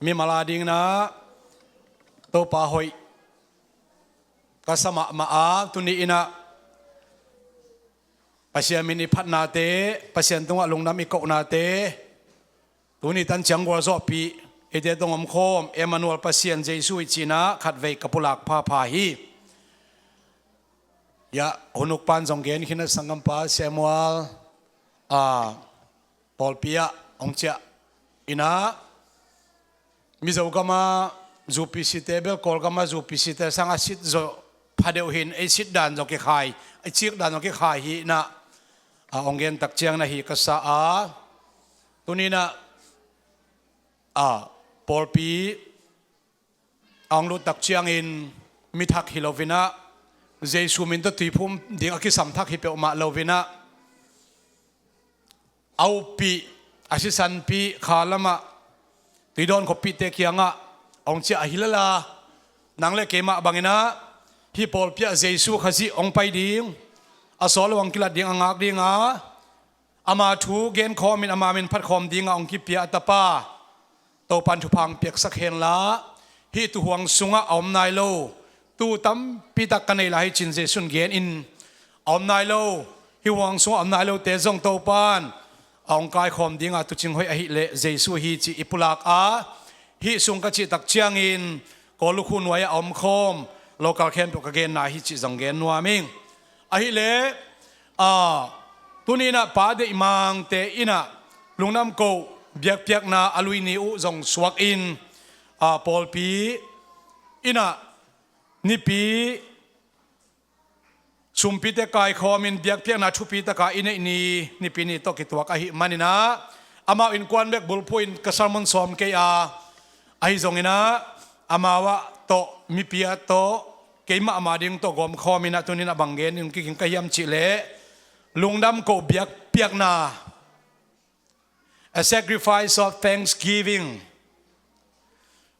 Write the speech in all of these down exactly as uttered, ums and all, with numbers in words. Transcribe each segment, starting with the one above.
mimal a dingin ah Topa hoih ka sa mahmah a, tuni in ah Pasian min i phatnate, Pasian tungah lungdam i kohnate, tuni tan ciang gualzawhpih eite tawh hong omkhawm Emmanuel Pasian Jesu i cih in ah khatvei ka pulak phapha hi. Ia, hun uk pan zong gen khin a, sanggampa Samuel, a, pawlpi ah hong ciah in ah, Mizo gam a zu P C te bel Kawl gam a zu P C te sang a sit zawh pha deuh hi in, ei sit dan zong kikhai, ei cik dan zong kikhai hi in ah, a, hong gen tak ciangin ah hi ka sa a, tuni in ah, a, pawlpi a hong lut tak ciangin mi thak hi lo in ah, Jesu min tawh tuiphum ding a kisam thak hi peuhmah lo in ah, a uppih, a sisanpih, kha lamah tuidawn khuapihte kiangah hong ciah ahi lala, nang le keimah bangin ah hih pawlpi ah Jesu Khazih hong pai ding, a sawt lo hong kilat ding, a ngak ding a, ama thu genkhawm in ama min phatkhawm dingah hong kipia a tapa Topan thupha hong piaksak hen la, hih tuhuang sungah a om nai lo tu tampi tak ka nei lai hi ci-in Jesu in gen in, a om nai lo, hih huang sungah a om nai lote zong Topan a hong kaikhawm dingah tuucing hoih ahih leh Jesu hi cih i pulak a, hih sung ka cih tak ciangin Kawl lukhu nuai-ah a omkhawm local khempeuh ka genna hi cih zong gen nuam ing. Ahih leh, a, tuni in ah Pa Deih Mangte in ah lungdam koh biakpiakna a lui ni uh zong suak in, a, pawlpi in ah Nipi sumpite kaikhawm in biakpiakna thupi taka i neih ni, Nipi ni tawh kituak ahih manin ah, amau innkuan bek bulphuh in ka sermon sawm kei a, ahi zongin ah amau ah tawh, mipi ah tawh, keimah mah ding tawh gawmkhawm in ah tuni in ah bang gen in kiging ka hiam cih leh, lungdam koh biakpiakna, a sacrifice of thanksgiving.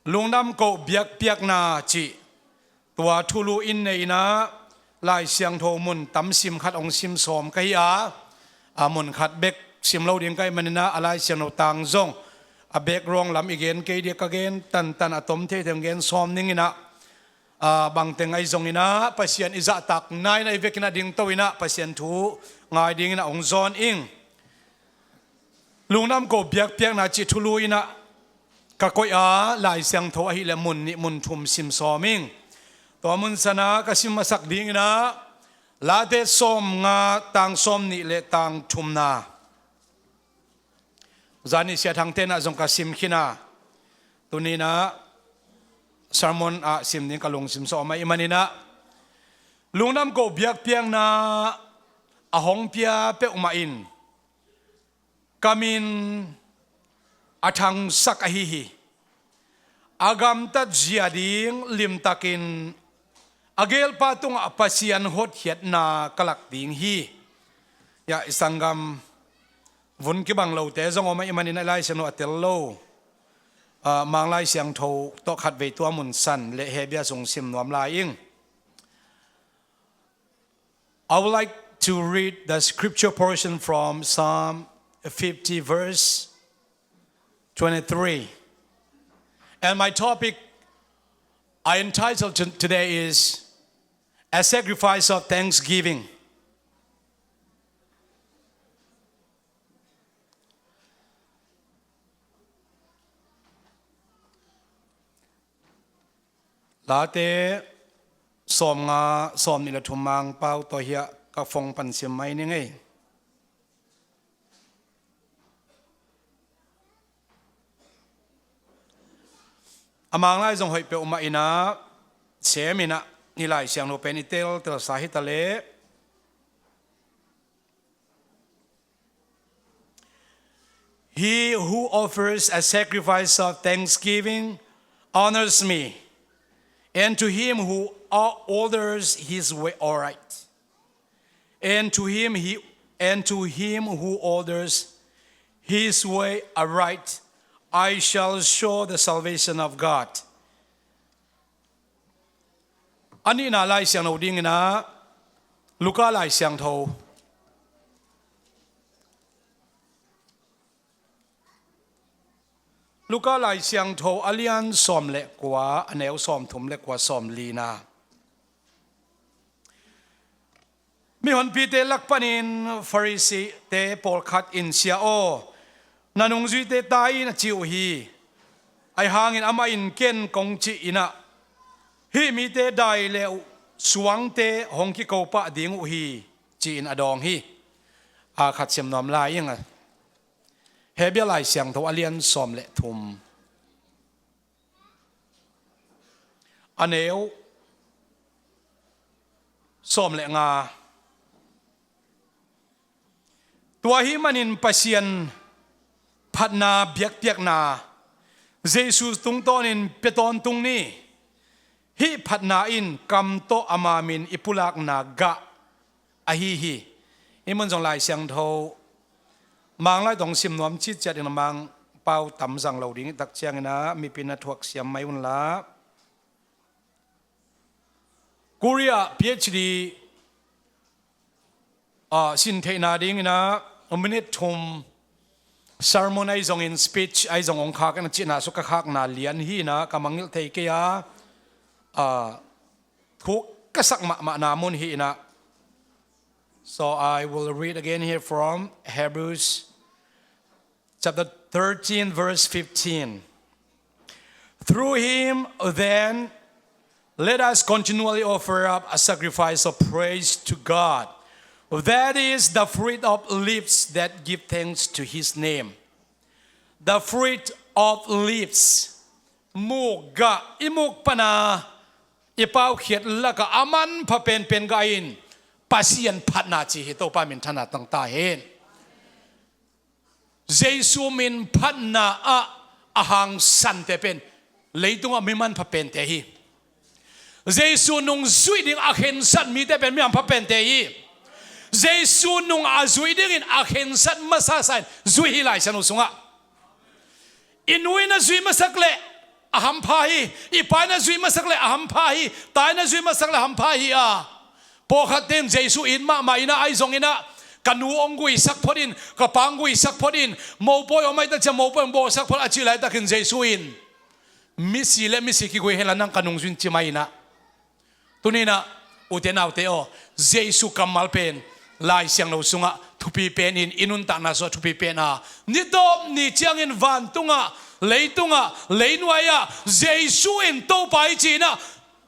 Lungdam koh biakpiakna cih tua thulu in nei in ah, Lai Siangtho mun tam sim khat hong sim sawm ka hi a, a, mun khat bek sim lo ding ka hih manin ah, a Lai Siangtho tang zong a background lam i gen kei ding, ka gen tantan a tom theithei hong gen sawm ning in ah, a, bangteng ahi zongin ah Pasian i zahtakna in ah i vekin ah dingto in ah Pasian thu ngai dingin ah hong zawn ing. Lungdam koh biakpiakna cih thulu in ah ka koih a, Lai Siangtho ahih leh mun nih mun thum sim sawm ing. Tua mun san ah ka sim masak dingin ah Late sawmnga, tang sawmnih le tang thumna. Zani Sia Thangte in ah zong ka sim khin a, tuni in ah sermon ah sim ding ka lungsim sawm ahih manin ah, lungdam koh biakpiakna a hong pia peuhmah in ka min a thangsak ahi hi. A gamtat zia ding limtakin a gelpa tungah Pasian hotkhiatna ka lak ding hi. Ia, i sanggam vun kibang lote zong om ahih manin ah Lai Siangtho a tel lo, a, Mang Lai Siangtho tawh khatvei tua mun san le Hebia sung sim nuam lai ing. I would like to read the scripture portion from Psalm fifty, verse twenty-three. And my topic I entitled to today is A Sacrifice of Thanksgiving. Late sawmnga, sawmnih le thum, Mang Pau tawh hiah ka phone pan sim mai ning ei. A Mang Lai zong hoih peuhmah in ah sem in ah, hih Lai Siangtho pen i teltelsa hi ta leh. He who offers a sacrifice of thanksgiving honors me, and to him who o-, orders his way aright, and to him he, and to him who orders his way aright, I shall show the salvation of God. A nihna Lai Siangtho dingin ah, Luka Lai Siangtho, Luka Lai Siangtho a lian sawm le kua, a neu sawmthum le kua, sawmlina. Mihonpite lak panin Pharisee-te pawlkhat in, "Sia aw, na nungzuite tai in," a ci uh hi. Ahi hangin amah in, "Ken kong cih in ah, hih mite dai le uh suangte hong kiko pah ding uh hi," ci-in a dawng hi. A khat sim nuam lai ing a. Hebru Lai Siangtho a lian sawm le thum, a neu sawm le nga. "Tua ahih manin Pasian phatna biakpiakna Jesu tungtawnin pia tawntung ni. Hih phatna in kam tawh ama min i pulakna gah ahi hi." Hih mun zong Lai Siangtho Manglai tawh hong sim nuam citciat in, a Mangpau tam zang lo ding i tak ciangin ah mipi na thuak siam mai unla. Korea PhD, ah, sin theihna dingin ah minute thum sermon ahi zongin, speech ahi zong hong khak in a cihna suk ka khakna lian hi in ah ka mangngilh thei kei a, ah, thuk ka sak mahmahna mun hi in ah. So I will read again here from Hebrews chapter thirteen, verse fifteen. "Through him, then, let us continually offer up a sacrifice of praise to God. That is the fruit of lips that give thanks to his name." The fruit of lips. Muk gah, i muk pana i paukhiat lakah a manpha penpen gah in Pasian phatna ci hi. Topa minthanna tang ta hen. Jesu min phatna ah a hangsante pen leitungah mi manpha pente hi. Jesu nung zuih ding a khensat mite pen mi manpha pente hi. Jesu nung a zuih dingin a khensat masa sa in zuih hi Lai Siangtho sungah. I nu in a zuih masak leh a hampha hi. I pa in a zuih masak leh a hampha hi. Ta in a zuih masak leh a hampha hi a. Pawlkhatte in Jesu it mahmah in ah, ahi zongin ah, "Ka nu hong guihsak phot in, ka pa hong guihsak phot in, mopawi om ahih tak ciang mopawi hong bawlsak phot," a cih laitakin Jesu in, "Misi le misi kigui hen la, nang ka nungzui in," ci mai in ah. Tuni in ah, ute naute aw, Jesu kammal pen Lai Siangtho sungah thupi pen in, i nuntakna sungah thupi pen a, ni tawp ni ciangin vantungah, leitungah, leinuai-ah Jesu in Topa hi ci in ah,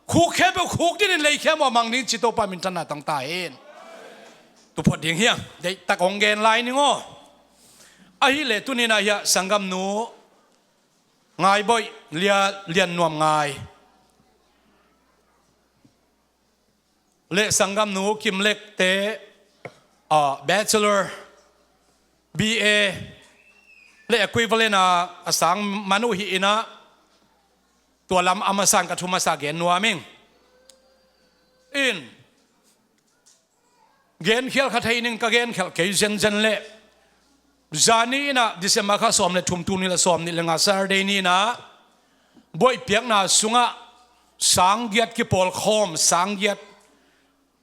khuk khempeuh khuk dinin, lei khempeuh a mang ding ci, Topa minthanna tang ta hen. Tu phot ding hiam? Deihtak hong gen lai ning aw. Ahih leh tuni in ah hiah sanggamnu Ngai Boih, Lia Lian Nuam Ngai, le sanggamnu Kim Lek te, ah, bachelor, B A le equivalent a, a sang man uh hi in ah, tua lam a masa in ka thu masa gen nuam ing. In, genkhial kha thei ning, ka genkhial kei zenzen leh, zani in ah December kha sawm le thum, tul nih le sawm nih le nga Saturday ni in ah, Boih piakna sungah sang giat kipawlkhawm, sang giat,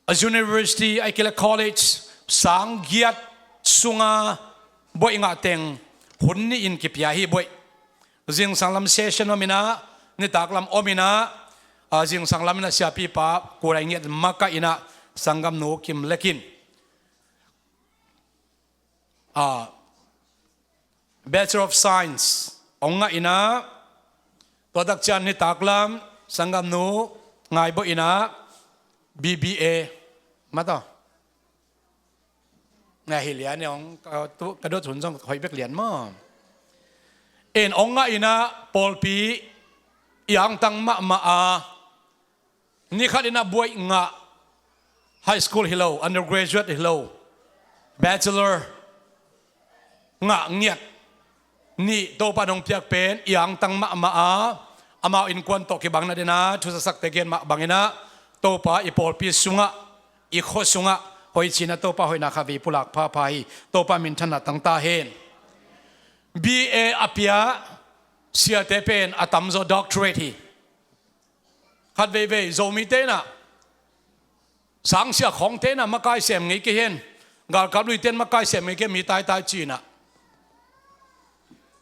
a university, ahih kei leh college, sang giat sunga Boih ngah teng hun nih in kipia hi. Boih zingsang lam session om in ah, nitak lam om in ah, a, zingsang lam in ah siapipa kul a ngiat makaih in ah, sanggamnu Kim Lek in, a, Bachelor of Science hong ngah in ah, tua tak ciang nitak lam sanggamnu Ngai Boih in ah B B A, mataw, na hi lian e, hong ka, tu, ka dot hun zong hoih bek lian maw. In hong ngah in ah, pawlpi i angtang mahmah a, ni khat in ah Boih ngah, high school hi lo, undergraduate hi lo, bachelor ngah ngiat nih Topa in hong piak pen i angtang mahmah a, amau innkuan tawh kibang nadingin ah thusasakte gen mah bangin ah, Topa i pawlpi sungah, i khua sungah hoih ci in ah, Topa hoihna khat vei pulak phapha hi. Topa minthanna tang ta hen. B A a pia siate pen a tamzaw doctorate hi. Khat veivei Zomite in ah, sangsia khawngte in ah makai sem ngei kei hen, galkap luite in makai sem ngei kei hen, mi taitai ci in ah,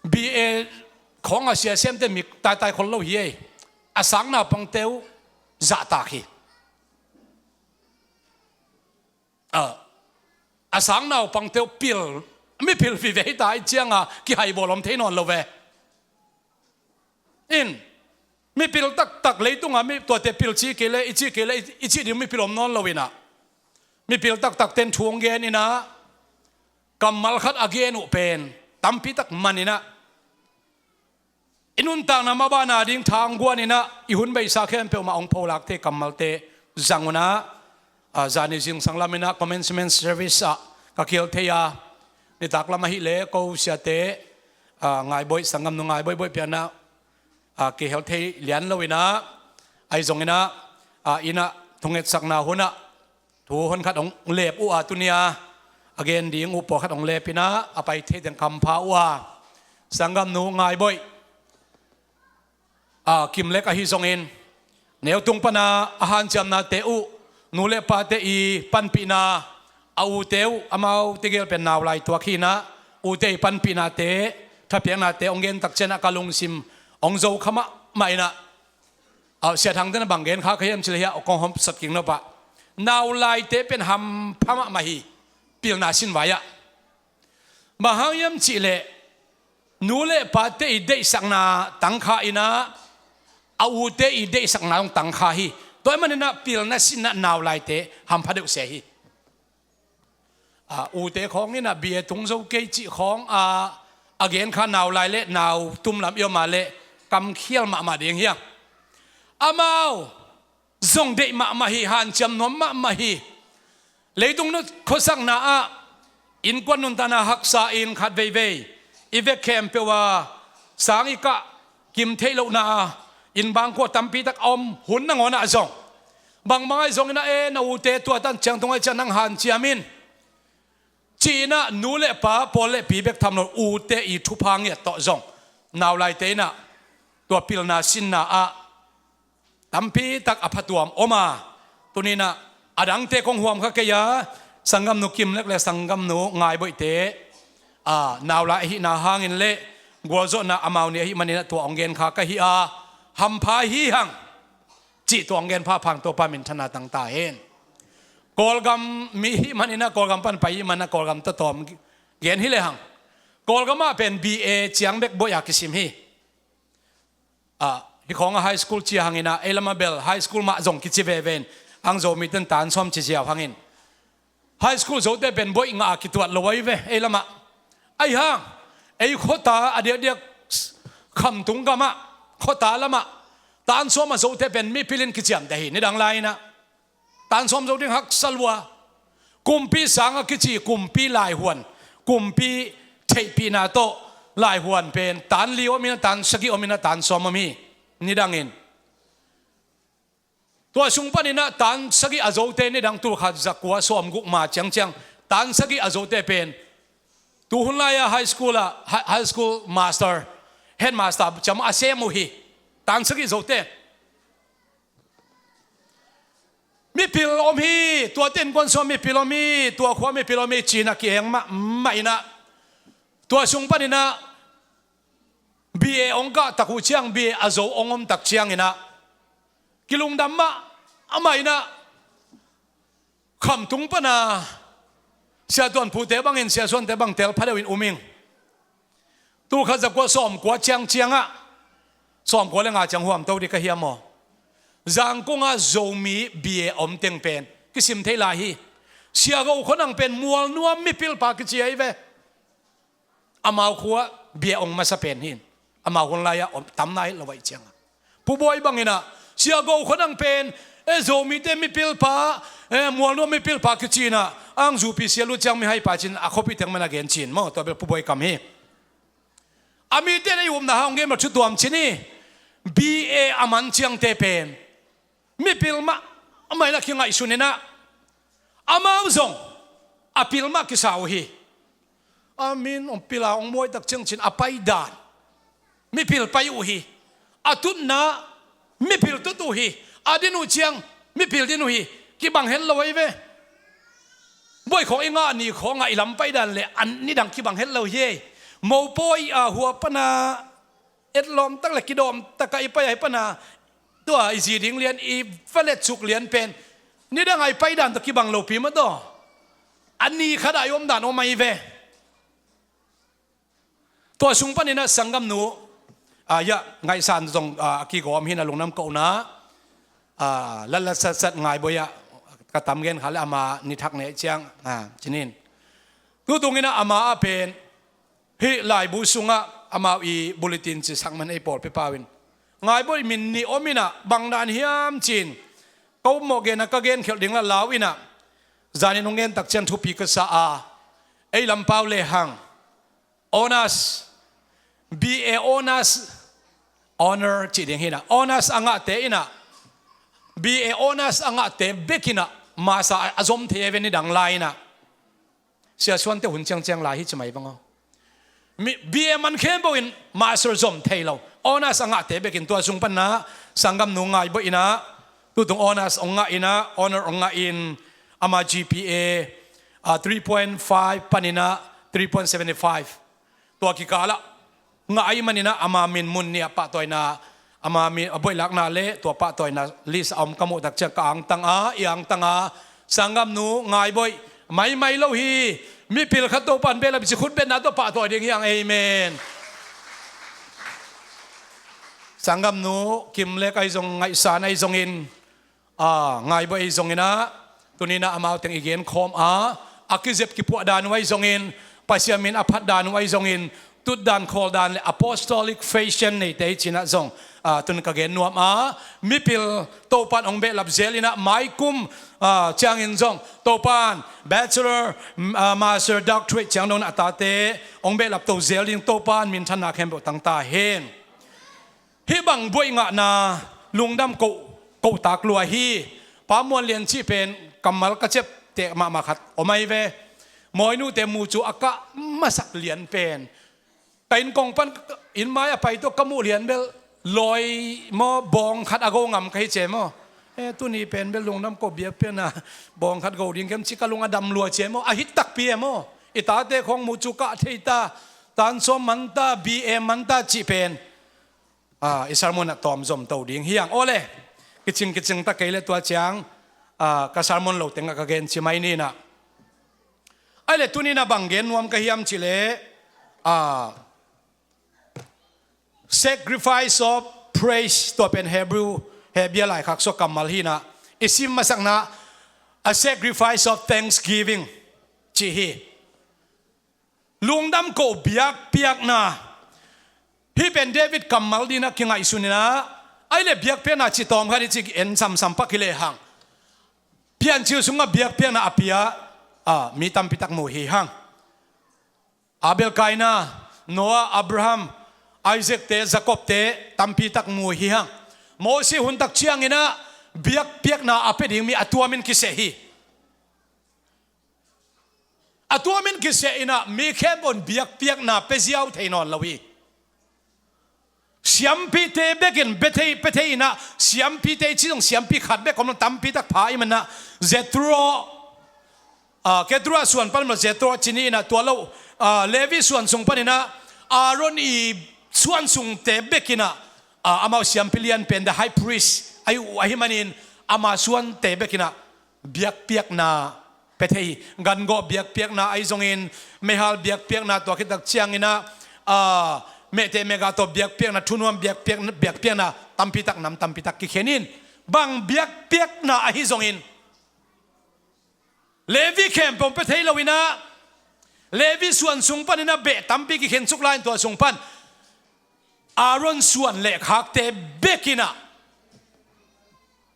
B A khawng a sia semte mi taitai khol lo hi ei. A sang naupangte uh zahtak hi. A, a sang naupangte uh pil, mipil vivei ta i cianga kihaibawl om thei nawn lo ve. In, mipil taktak leitunga mi tuate pil ci kei le, i ci kei le, i, i ci ding mipil om nawn lo inah. Mipil taktak ten thu hong gen inah, kammal khat a gen uh pen tampi tak man inah, i nuntakna mabana ding tha hong guan inah, i hun beisa khempeuh mah hong pholak thei kammalte zang unah, a, zani zingsang lam inah commencement service ah ka kihel thei a, nitak lam ahih leh ko siate, a, Ngaiboih, sanggamnu Ngaiboih Boih pianah, a, kihel thei lian lo inah, ahi zong inah, a, inah thungetsakna hunah thu honkhat hong lep uh a, tuni a a gen ding uh pawlkhat hong lep inah, a pai thei teng kampha uh a, sanggamnu Ngaiboih, a, Kimlek ahi zongin, neutung pana a hanciamnate uh, nu le pate i panpihna, a ute uh, amau tegel pen nau lai tuak hi inah, ute i panpihnate, thapiaknate hong gen tak ciangah ka lungsim hong zo kha mahmah inah, a, Sia Thangte na bang gen kha ka hiam cih leh hiah kong hawmsat kik nop ah, nau laite pen hampha mahmah hi, pilna sin vai ah. Bang hang hiam cih leh, nu le pate i deihsakna tangkha inah, a ute i deihsakna zong tangkha hi. Tua ahih man inah pilna sin ah nau laite hampha deuh se hi. A, ute khawng inah B A tung zo kei cih khawng a, a gen kha nau lai le nau tum lam i om a leh kamkhial mahmah ding hi hang. Amau zong deih mahmah hi, hanciam nuam mahmah hi. Leitung nut khuasakna ah innkuan nuntakna haksa in khat veivei i vek khempeuh a sang i kah kim theih lohna a, inn bangkua tampi tak a om hun nangawn ah zong, bangbang ahi zong inah, e, na ute tua tan ciang tung ahi ciang nang hanciam in ci inah, nu le pa, pawl le pi bek tham lo, ute i thupha ngiat tawh zong nau laite inah tua pilna sinna ah tampi tak a phatuam om a, tuni inah a dangte kong huam kha kei a, sanggamnu Kimlek le sanggamnu Ngaiboihte, a, nau lai ahihna hangin le gualzawhna amau ni ahih man inah tua hong gen kha ka hi a, hampha hi hang cih tua hong gen phapha hang, Topa minthanna tang ta hen. Kawlgam mi ahih man inah, Kawlgam pan pai ahih man inah Kawlgam tawtawm gen hi le hang. Kawlgam ah pen B A ciang bek boih a kisim hi. A, hih khawng a high school ci a hang inah, ei lam ah bel high school mah zong kici veve in, ang Zomite in tan sawm ci ziau hang in, high school zote pen boih ngah a kituat lo ahi ve, ei lam ah. Ahi hang, ei khuata a diakdiak khamtung gam ah, khuata lam ah tan sawm a zote pen mipil in kiciamteh hi, nidang lai inah. Tan sawm zo ding haksa lua. Kumpi sang a kici kumpi laihuan, kumpi theihpihna tawh laihuan pen tan li om inah, tan sagih om inah, tan sawm om hi, nidang in. Tua sung pan inah tan sagih a zote, nidang tul khat za kua sawm guk ma ciangciang tan sagih a zote pen tu hun lai-a high school ah, hi-, high school master, headmaster ciang a sem uh hi. Tan sagih zote mipil om hi, tuate innkuan sung mipil om hi, tua khua mipil om hi ci inah ki-eng mahmah inah, tua sung pan inah B A hong kah tak uh ciang, B A a zo hong om tak ciang inah kilungdam mahmah inah, khamtung pana Sia Tuan Phu te bangin, Sia Suan te bang telpha deuh in um ing. Tul khat za kua sawm kua ciangciang ah, sawm kua le nga ciang huamto dih ka hiam aw? Zangkong ah Zomi B A om teng pen kisim thei lai hi. Sia Go Khua Nang pen Mualnuam mipil pa kici ahi ve. Amau khua B A ong masa pen hi. Amau hun lai-ah om tam nai lo ahih ciangin, Pu Bawi bang inah, Sia Go Khua Nang pen, e, Zomite mipil pa, e, Mualnuam mipil pa kici inah, ang zupi sia lut ciang mihai pa ci-in a khuapi teng man a gen ci-in maw, tua bel Pu Bawi kam hi. A mite in ei upna hang hong gen mah, thu tuam ci ni. B A a man ciangte pen mipil mah, amah inah kingaihsun inah, amau zong a pil mah kisa uh hi. A min hong pil a, hong muai tak ciang ci-in a paidan mipil pai uh hi. A tutna mipil tut uh hi. A din uh ciang mipil din uh hi. Kibang het lo ahi ve. Bawi khawng i ngah ni khawngah i lam paidan le a nidang kibang het lo hi. Mopawi a hua pana etlawm tak le kidawm tak a i pai a hi pana, tua i zi ding lian, i va letsuk lian pen nidang a i pai dan tawh kibang lopi mah tawh, a ni khat a i om dan om ahi ve. Tua sung panin ah sanggamnu, ah, ya, ngaihsan zong, ah, a kigawm hi-in ah lungdam kohna, ah, latlat satsat Ngaiboi ah, ka tam gen kha le ama ni thak ne ciang, ah, cinin. Tutung in ah ama a pen, hih laibu sungah amau i bulletin ci sak man ei pawlpi pau in. Ngaiboi min nih om in ah, bang dan hiam cin. Ko mawh gen a ka gen khelh ding la lau in ah. Zanin hong gen tak ciang thupi ka sa a. Ei lam pau le hang. Honours, B A honours, honour cih ding hi-in ah, honours a ngahte in ah, B A honours a ngahte bek in ah, masa a zom thei a ve nidang lai in ah. Sia Suante hun ciangciang lai hi ci mai bang aw. Mi, B A man khempeuh in master zom thei lo. Honours a ngahte bek in tua sung pan ah, sanggamnu Ngaiboi in ah, tutung honours hong ngah in ah, honour hong ngah in ama G P A, ah, three point five panin ah, three point seven five. Tua kikal ah ngah ahih manin ah ama min mun nih a pahtawina, ama min a boihlakna le tua pahtawina list a om ka muh tak ciang ka angtang a, i angtang a, sanggamnu Ngaiboi, maimai lo hi, mipil khat Topan behlap ci khut betna tawh pahtawi ding hi hang, amen. Sanggamnu Kim Lek ahi zong, ngaihsan ahi zongin, a, Ngaiboi ahi zongin ah, tuni-in ah amau teng i genkhawm a, a kizep kiphuah dan uh ahi zongin, Pasian min a phat dan uh ahi zongin, tutdan khawldan le apostolic fashion neite hi ci-in ah zong, a, tun ka gen nuam a, mipil Topan hong behlap zel in ah maikum, a, ciangin zong Topan bachelor, m-, a, master, doctorate ciang dong in ah a tate hong behlap to zel ding Topan minthanna khempeuh tang ta hen. Hih bang buaih ngahna lungdam koh, koh tak lua hi. Pa Muan Lian cih pen kammal ka ciapteh mahmah khat om ahi ve. Mawinute mu cu a kah masak lian pen, ka inn kong pan inn mai a pai tawh ka muh lian bel lawi maw, bawng khat a go ngam ka hi ci maw. E, tuni pen bel lungdam koh biakpiakna bawng khat go ding kem ci ka lung a dam lua ci maw. A hit takpi e maw. I tate khawng mu cu kah thei ta, tan sawm man ta, B A man ta cih pen, a, i sermon ah tawm zom to ding hi hang. Aw le, kicing kicing ta kei le tua ciang, a, ka sermon lo teng ah ka gen ci mai ni in ah. Ahih leh tuni-in ah bang gen nuam ka hiam cih leh, a, sacrifice of praise, tua pen Hebrew, Hebrew laikhak sua kammal hi-in ah, i sim masakna, a sacrifice of thanksgiving cih hi. Lungdam koh biakpiakna. Hih pen David kammal ding in ah kingaihsun in ah, ahih leh biakpiakna cih tawm khat i cih en samsam pak hi lehang, Piancil sungah biakpiakna a pia, a, mi tampi tak mu hi hang. Abel, Kaina, Noah, Abraham, Isaac te, Jacob te tampi tak mu hi hang. Mosi hun tak ciangin ah biakpiakna a pia ding mi a tuamin kiseh hi. A tuamin kiseh in ah mi khempeuh in biakpiakna pia ziau thei nawn lo hi. Siampite bekin pia thei, pia thei in ah, siampite i cih zong siampi khat bek om lo, tampi tak pha ahih manin ah, Jethro, a, Ketura suan pan maw, Jethro ci ni in ah, tua lo, a, Levi suan sung panin ah, Aaron i suan sungte bekin ah, a, amau siampi lian pen, the high priest ahi uh ahih manin, ama suante bekin ah biakpiakna pia thei hi. Gangawh biakpiakna ahi zongin, meihal biakpiakna, tua khit tak ciangin ah, a, mehteh mehgah tawh biakpiakna, thunuam biakpiakna, biakpiakna tampi tak, nam tampi tak kikhen in, bang biakpiakna ahi zongin, Levi khempeuh pia thei lo in ah, Levi suan sung panin ah beh tampi kikhen suk lai in, tua sung pan Aaron suan le khakte bekin ah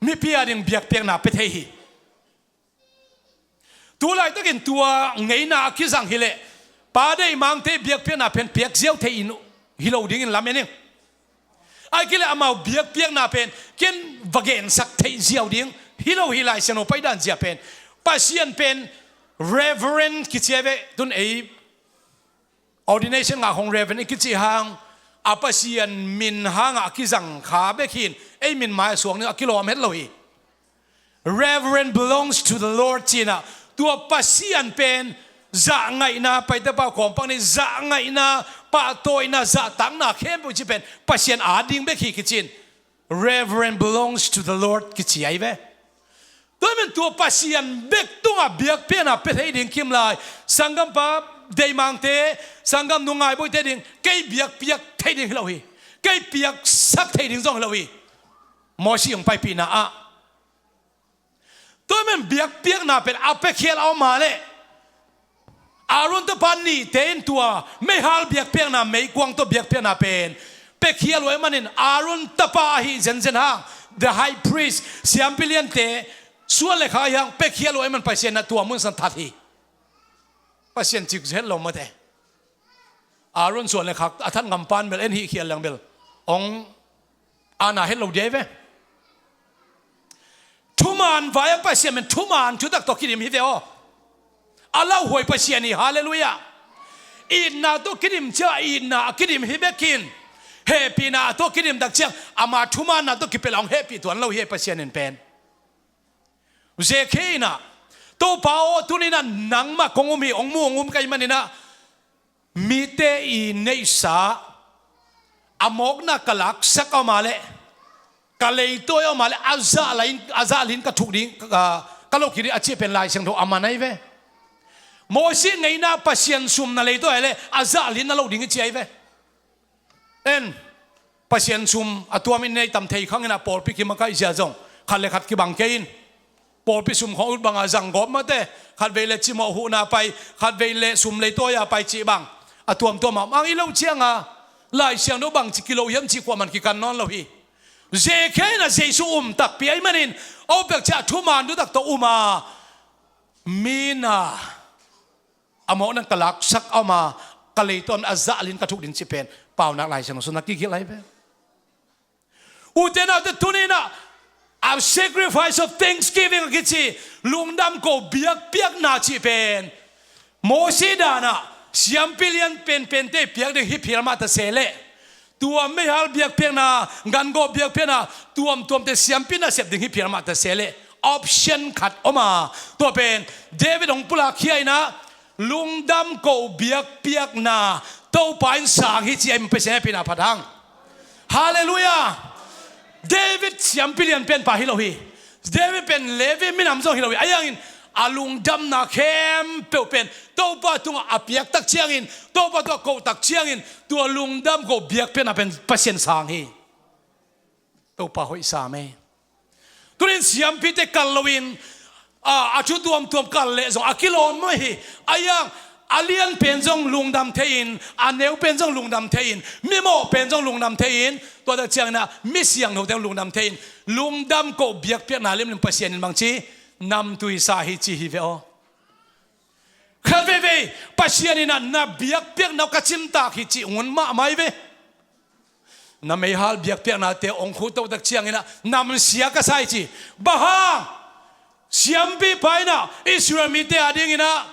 mipi a ding biakpiakna pia thei hi. Tu laitakin tua ngeina a kizang hi leh, pa deihmangte biakpiakna pen piak ziau thei in hi lo dingin lamen ing. Ahih kei leh amau biakpiakna pen ken va gensak theih ziau ding hi lo hi. Lai Siangtho paidan zia pen, Pasian pen Reverend kici a ve, tun ei ordination ngah khawng Reverend i kici hang, a Pasian min hangah a kizang kha bek hi-in, ei min mai a suak ding a kilawm het lo hi. Reverend belongs to the Lord ci-in ah, tua Pasian pen Zahngaihna, paite pau kawmpak ni, zahngaihna, pahtawina, zahtakna khempeuh ci pen Pasian a ding bek hi kici in, "Reverend belongs to the Lord," kici ahi ve. Tua men tua Pasian bek tungah biakpiakna pia thei ding kim lai. Sanggampa Deimangte, sanggam nu Ngaibawite ding, kei biakpiak thei ding hi lo hi. Kei piaksak thei ding zong hi lo hi. Mawsi hong paipihna ah. Tua men biakpiakna pen a piakhial a om a leh, Aaron tapa nihte in tua meihal biakpiakna, meikuang tawh biakpiakna pen piakhial uh ahih manin Aaron tapa ahi zenzen hang, the high priest, siampi liante suan le khak ahi hang piakhial uh ahih man Pasian in tua mun sung that hi. Pasian cik het lo mate. Aaron suan le khak a that ngam pan bel en hih khial leng bel hong ana het lo dia hi ve. Thuman vai a Pasian men thuman thutak tawh kidim hi ve aw. A lauhuai Pasian hi, halleluiah. Itna tawh kidim ciang itna a kidim hi bekin, hehpihna tawh kidim tak ciang ama thumanna tawh kipelh a hong hehpih tuan lo hi Pasian in pen. Zekhe in ah, "Topa aw, tuni in ah nangmah kong um hi, hong mu hong um ka hih manin ah, mite i neihsa a mawkna ka laksak a om a leh, ka leitawi a om a leh, a zah lin, a zah lin ka thuk ding, ka, ka lo kik ding," a cih pen Lai Siangtho a man ahi ve. Mawsi ngeina Pasian sum na leitawi a leh a zah lin na lo ding hi ci ahi ve. En, Pasian sum a tuam in nei tam thei khang in ah pawlpi kimakaih zia zong khat le khat kibang kei in. Pawlpi sum khawng ut banga zanggawp mate, khatvei le cimawh huhna pai, khatvei le sum leitawi a pai cih bang a tuamtuam a mang i loh cianga Lai Siangtho bangci kilo hiam cih kuamah kikan nawn lo hi. Zekhe in ah Jesu um takpi ahih manin, a upek ciah thuman thutak tawh um a, mi na a mawkna ka laksak a om a, ka leitawi a zah lin ka thuk ding cih pen Paunak Lai Siangtho sung na kigil ahi ve. Ute naute, tuni in ah a sacrifice of thanksgiving a kici, lungdam ko biakpiakna cih pen Mawsi dan ah siampi lian penpente piak ding hi phial mah ta se leh, tua meihal biakpiakna, gangawh biakpiakna tuamtuamte siampi nasep ding hi phial mah ta se leh, option khat om a, tua pen David hong pulak khia in ah, lungdam ko biakpiakna Topa in sang hi ci a, i Pasian hehpihna phat hang. Halleluiah. David siampi lian penpa hi lo hi. David pen Levi minam zong hi lo hi. Ahi hangin a lungdamna khempeuh pen Topa tungah a piak tak ciangin, Topa tungah koh tak ciangin, tua lungdam ko biakpiakna pen Pasian sang hi. Topa hoih sam ei. Tunin siampite kal loin, a, a thu tuamtuam kal leh zong a kilawm mah hi. Ahi hang a lian pen zong lungdam thei-in, a neu pen zong lungdam thei-in, mimawh pen zong lungdam thei-in, tua tak ciangin ah mi siangthote zong lungdam thei-in, lungdam ko biakpiakna limlim Pasian in bangci namtui sa hi ci hi ve aw. Khat veivei Pasian in ah na biakpiakna uh ka cimtak hi cih ngun mahmah hi ve. Na meihal biakpiaknate hong khuto tak ciangin ah namsia ka sa hi ci. Bang hang? Siampipa in ah Israel mite a dingin ah,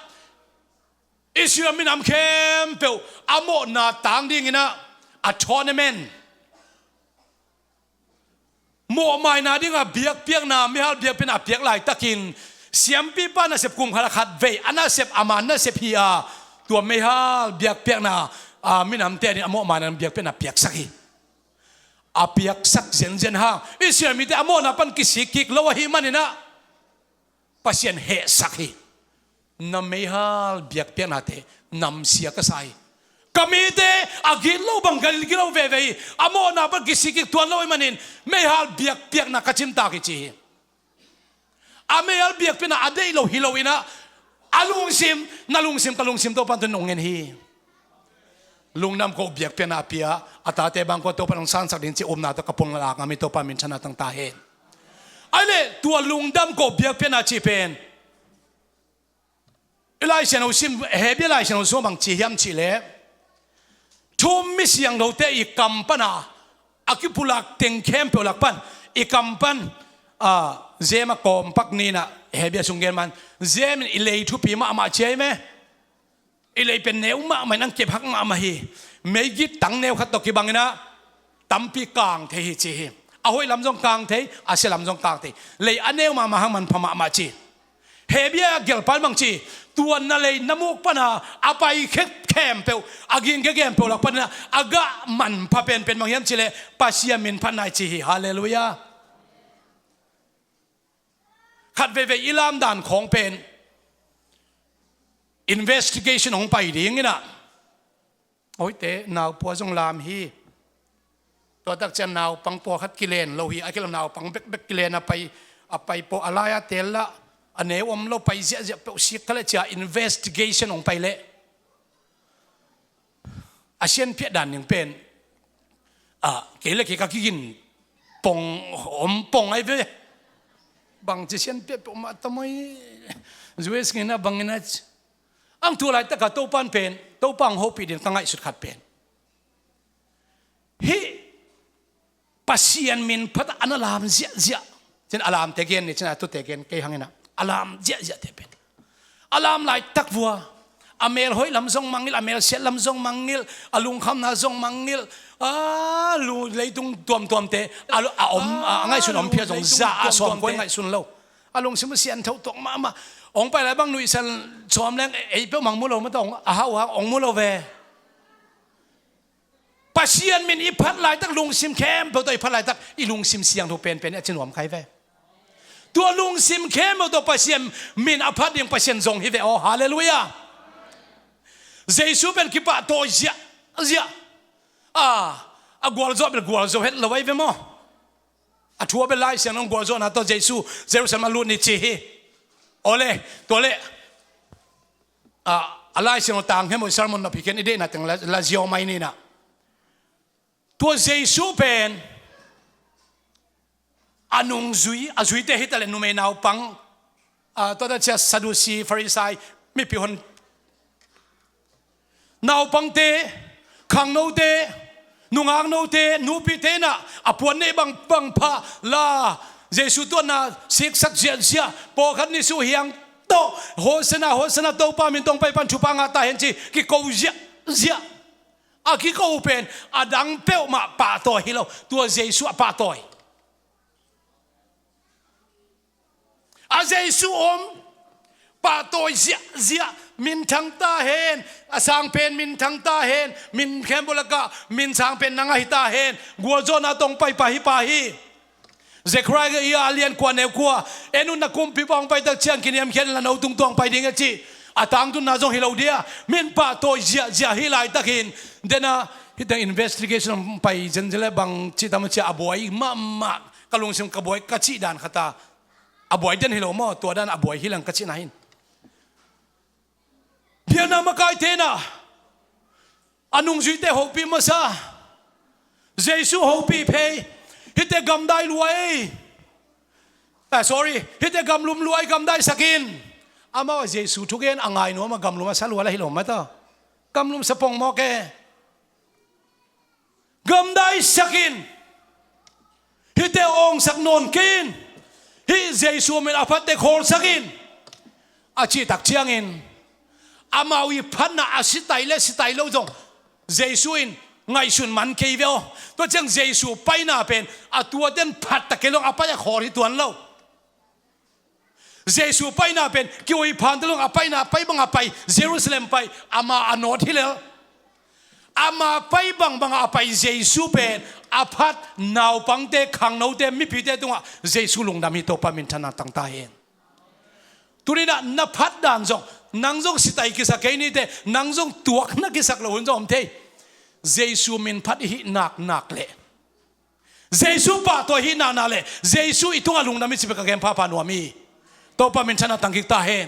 Israel minam khempeuh a mawhna tang dingin ah atonement, mawhmaina dingah biakpiakna, meihal biakpiakna a piak laitakin, siampipa nasep kum khat a khat vei a nasep, ama nasep hi a, tua meihal biakpiakna, a, minamte ading a mawhmaina biakpiakna piaksak hi. A piaksak zenzen hang Israel mite a mawhna pan kisik kik lo ahih manin ah Pasian hehsak hi. Na meihal biakpiaknate namsia ka sa hi. Ka mite a gilo bang ka gilo veve hi. A mawhna pan kisik kik tuan lo ahih manin meihal biakpiakna ka cimtak hi ci hi. A meihal biakpiakna a deih lo hi lo in ah, a lungsim, na lungsim, ka lungsim Topa in tun hong ngen hi. Lungdam ko biakpiakna a pia, a tate bang ko Topa in hong sansak ding ci upna tawh ka pulak ngam hi. Topa minthanna tang ta hen. Ahih leh tua lungdam ko biakpiakna cih pen i Lai Siangtho sim, Hebru Lai Siangtho sim bang ci hiam cih leh, thu-um mi siangthote i kam pana a kipulak teng khempeuh lak pan, i kam pan, a, zem a kawmpak ni in ah, Hebru sung gen man, zem in i lei thupi mahmah ci ahi ve. I lei pen neu mahmah in ang kep hak mahmah hi. Meigit tang neu khat tawh kibang in ah tampi kang thei hi ci hi. A hoih lam zong kang thei, a sia lam zong kang thei. Lei a neu mahmah hang manpha mahmah ci. Hebru a gelhpa in bang ci, Tua na lei na muk pana a pai khempeuh, a ging khempeuh lak pana a gah manpha penpen bang hiam cih leh Pasian min phatna i ci hi. Halleluiah. Khat veivei i lamdan khawng pen investigation hong pai ding in ah, hoihte naupua zong lam hi. Tua tak ciang naupang pawlkhat kilen lo hi. A kilam naupang bekbek kilen a pai, a pai pawh a lai-a tel lah a neu om lo, pai ziahziah peuh sik kha leh ci-a investigation hong pai leh a sianpiah dan ding pen, ah, kei le kei ka kigin pong, om pong ai ve. Bangci sianpiah peuhmah ta maw, U S ngina bangina ci. Ang tu laitak a Topan pen, Topa hong hopih ding ka ngaihsut khat pen, hih Pasian min phat a na lam ziahziah. Cin a lamte gen ni cin a tute gen kei hang in ah, a lam ziahziahte pen, a lam laitak vua, a mel hoih lam zong mangngilh, a mel siat lam zong mangngilh, a lungkhamna zong mangngilh, a lu, leitung tuamtuamte a lu, a om, a ngaihsun om phial zong za a sawm kua ngaihsun lo. A lungsim siangtho tuak mahmah. Hong pai lai bang nuihsan sawm leng ei peuh mang mu lo mah tawh, a hau hang hong mu lo ve. Pasian min i phat laitak, lungsim khempeuh tawh i phat laitak, i lungsim siangtho penpen a ci nuam kha hi ve. Tua lungsim khempeuh tawh Pasian min a phat ding Pasian zong hi ve aw. Halleluiah. Jesu pen kipahtawi ziahziah. A, a gualzo bel gualzo het lo ai ve maw. A thu a bel Lai Siangtho gualzawhna tawh Jesu Jerusalem a lut ni ci hi. Awle, tua leh, a, a Lai Siangtho tang hem uh sermon nop hi ken, i deihna teng la, la ziau mai ni in ah. Tua Jesu pen a nungzui, a zuite hi ta leh numei naupang, a, tua ta cia Sadusi, Farisai mipi hon, naupangte, khangnote, nungaknote, nupite in ah a puan neih bang, bang pha la, Jesu tuanna siksak ziahziah, pawlkhat nisuh hiang tawh, Hosana, Hosana, Topa min tawh hong pai pan thupha ngah ta hen ci, kiko ziahziah. A kiko pen a dang peuhmah pahtawi hi lo, tua Jesu a pahtawi. A Jesu om, pahtawi ziahziah, minthang ta hen, a sangpen minthang ta hen, min khempeuh lakah min sangpen nang ahi ta hen, gualzawhna tawh hong paipa hi pa hi. Zekhariah a lian kua neu kua, en un, na kumpipa hong pai tak ciang kiniamkhiat in la no tung tawh hong pai ding a ci. A tangtunna zong hi lo dia, min pahtawi ziahziah hi laitakin, dena, hih teng investigation hong pai zenzen leh bang ci tam a cia a buai mahmah, ka lungsim ka buai ka cih dan khat a, a buai den hi lo maw, tua dan a buai hi leng ka cihna hi. Biakna makaite in ah a nungzuite hopih masa, Jesu hopih phei, hihte gamdai lua ei. Ah, sorry, hihte gamlum lua ei, gamdaisak in. Amau a Jesu thugen a ngai nuam a gamlum a sa lua la hi lo mah ta. Gamlum sa pongmawk e. Gamdaisak in, hihte awngsak nawn kei in, hih Jesu min a phatte khawlsak in, a cih tak ciangin, amau i phatna a sitai le sitai lo zong Jesu in ngaihsun man kei ve aw. Tua ciang Jesu paina pen a tuate in phat ta kei lo, a pai a khawl hi tuan lo. Jesu paina pen ki-ui phan ta lo, a paina pai bang a pai, Jerusalem pai, ama a nawt hi lel. Ama pai bangbang a pai Jesu pen a phat naupangte, khangnote, mipite tungah Jesu lungdam hi. Topa minthanna tang ta hen. Tuni in ah na phat dan zong, nang zong sitai kisak kei nite, nang zong tuakna kisak lo hun zong om thei. Jesu min phat i hih naknak leh, Jesu pahtawi hih naknak leh Jesu i tungah lungdam i cih pen ka gen phapha nuam hi. Topa minthanna tang kik ta hen.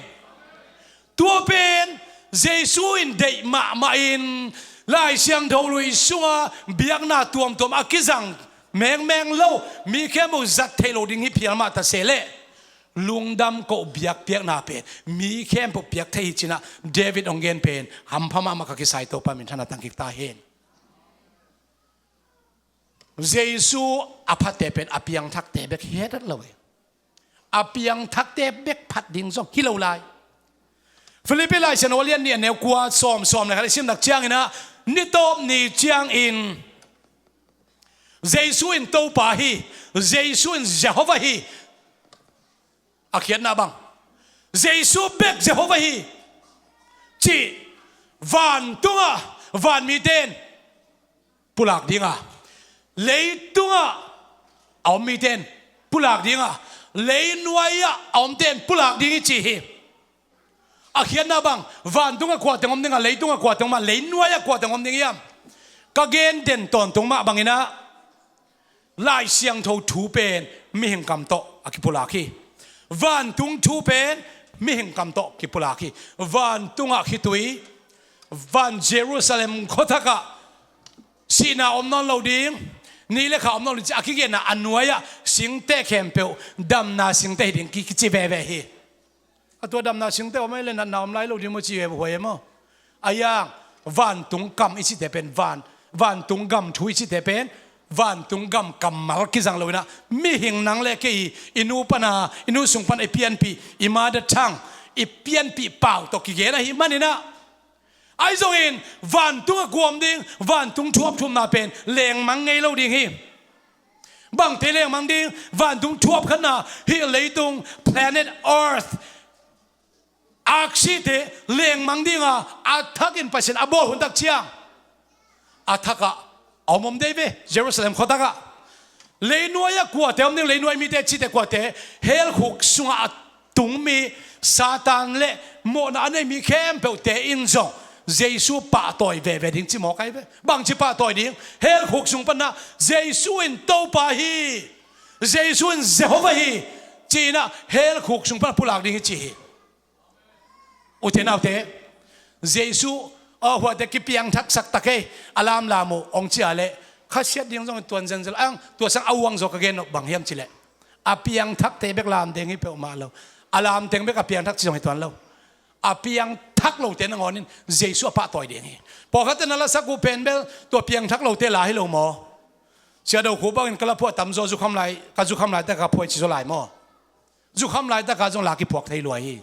Tua pen Jesu in deih mahmah in, Lai Siangtho lui sungah biakna tuamtuam a kizang mengmeng lo, mi khempeuh zat theih loh ding hi phial mah ta se leh, lungdam koh biakpiakna pen mi khempeuh piak thei hi ci-in ah David hong gen pen hampha mahmah, ka kisai. Topa minthanna tang kik ta hen. Jesu a phatte pen a piangthakte bek hi het lo e. A piangthakte bek phat ding zong hi lo lai. Philippi Lai Siangtho a lian nih, a neu kua, sawm, sawm le khat i sim nak ciangin ah, ni tawp ni ciangin Jesu in Topa hi, Jesu in Jehovah hi. A khiatna bang, Jesu bek Jehovah hi. cih vantungah vanmite in pulak ding a, leitungah a om mite in pulak ding a, leinuai-ah a omte in pulak ding hi ci hi. A khiatna bang, vantungah kua teng om ding a, leitungah kua teng om a, leinuai-ah kua teng om ding hiam? Ka gen den tawntung mah bangin ah, Lai Siangtho thu pen mihing kam tawh a kipulak hi. Vantung thu pen mihing kam tawh kipulak hi. Vantungah khitui, van Jerusalem khuathakah sihna om nawn lo ding, ni le kha om nawn lo ding ci a kigenna a nuai-ah singte khempeuh damna singte hi ding ki, kici veve hi. A tua damna singte om ei le natna om lai lo ding maw ci ve huai e maw? A yang, vantung kam i cihte pen van, vantung gam thu i cihte pen vantung gam kammal kizang lo inah, mihing nang le kei i nu pana, i nu sung pana i pianpih, i mother tongue, i pianpih pau tawh kigen ahih maninah, ahi zongin vantungah kua om ding, vantung thuap thumna pen lengmang ngei lo ding hi. Bangte lengmang ding? Vantung thuap khatna hih leitung, planet Earth, aksite lengmang dinga, a thakin Pasian a bawl hun tak ciang a thakah a om om dei ve, Jerusalem khuatakah. Leinuai-ah kuate om ding, leinuai mite cihte kuate? Hell khuk sungah a tung mi, Satan le mawhna a nei mi khempeuhte in zong Jesu pahtawi veve ding ci mawk ahi ve. Bangci pahtawi ding? Hell khuk sung panah Jesu in Topa hi, Jesu in Jehovah hi ci-inah hell khuk sung panah pulak ding hi ci hi. Ute naute, Jesu, aw, huate kipiangthaksak ta kei, a lamlam uh hong cia leh khasiat ding zong hi tuan zenzel ang. Tua sang a uang zaw ka gen nop bang hiam cileh, a piangthakte bek lamdeng hi peuhmah lo. A lamteng bek a piangthak ci zong hi tuan lo. A piangthak lote nangawn in Jesu a pahtawi ding hi. Pawlkhatte na lasak uh pen bel tua piangthak lote la hi lo maw? Siado khu bangin ka laphuah tamzaw zukham lai, ka zukham lai tak ka phuai ci zaw lai maw? Zukham laitaka zong la kiphuak thei lua hi.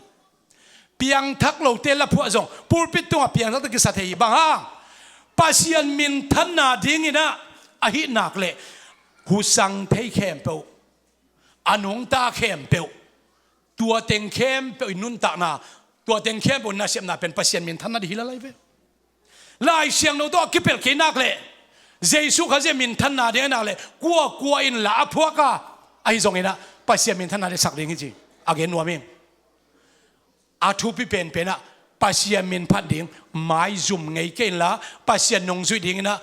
Piangthak lote laphuah zong pulpit tungah piangthakte kisa thei hi. Bang hang? Pasian minthanna dinginah ahih nak leh husang thei khempeuh, a nungta khempeuh, tua teng khempeuh i nuntakna, tua teng khempeuh nasepna pen Pasian minthanna ding hi lalai ve. Lai Siangtho tawh a kipelh kei nak leh, Jesu Khazih minthanna ding a nak leh kuakua in la a phuak a, ahi zonginah Pasian minthanna ding sak ding hi ci a gen nuam hi. A thupi penpenah Pasian min phat ding maizum ngei kei inla, Pasian nungzuih dinginah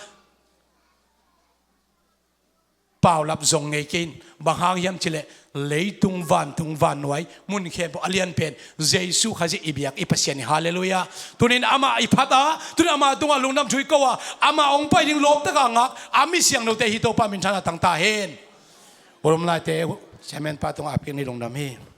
paulap zong ngei kei in. Bang hang hiam cileh, leitung, vantung, vannuai, mun khempeuh a lianpen Jesu Khazih i biak i Pasian hi. Halleluiah. Tunin amah i phat a, tunin amah tungah lungdam thu i ko a, amah hong pai ding lawptaka ngak a mi siangthote hi. Topa minthanna tang ta hen. Urum laite, chairman pa tungah apkin ni lungdam hi.